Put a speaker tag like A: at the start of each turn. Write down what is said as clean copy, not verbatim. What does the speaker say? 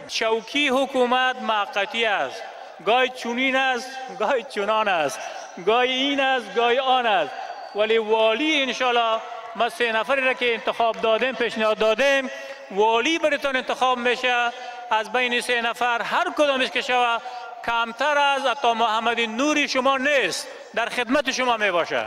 A: چوکی حکومت موقتی است، گاهی چنین است، گاهی چنان است، گاهی این است، گاهی آن است، ولی والی انشالله ما 3 نفری را که انتخاب دادیم، پیشنهاد دادیم، والی براتون انتخاب میشه. از بین 3 نفر هر کدامش که شوه کمتر از عطا محمد نوری شما نیست، در خدمت شما می باشه.